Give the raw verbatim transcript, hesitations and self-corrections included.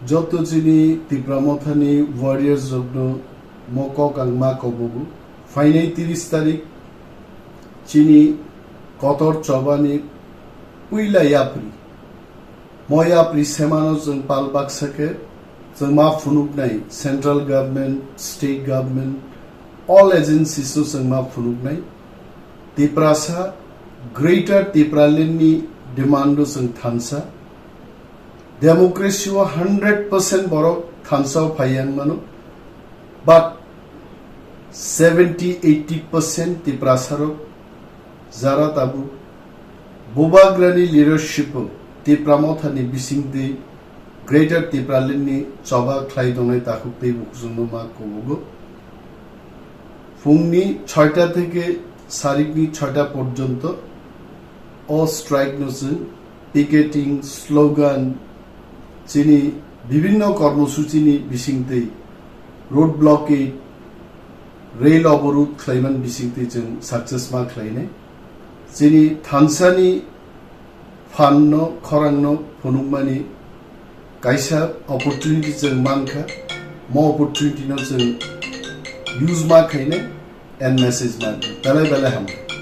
Joto chini Tipra Mothani warriors rokno mo kok ang ma kobogo. Phainai tris tarik chini kotor chobani puila yapri. Mo yapri semano chwng pal baksa khe chwng ma phunuknai central government, state government, all agencies no chwng ma phunuknai. Tiprasa, Greater Tipraland ni demand no chwng thansa. Democracy o hundred percent borok thansa o phai yang mano, but seventy eighty percent Tiprasa rok jara tabuk Bubagrani leadership o Tipra Mothani bisingtwi Greater Tipraland ni choba khlai tongnai takhuk tei bukhukjwngno ma kubugo. Phungni soita theke sarikni soita porjonto o strike no chwng picketing, slogan, chini bibhinno kormosuchini bisingtwi, road blockade, rail oborudh khlaiman bisingtwi chwng success ma khlainai. Chini thansani phan no, khorang no phunukmani kaisa opportunity chwng mankha, mo opportunity no chwng use ma khainai and message ma belai belai hambai.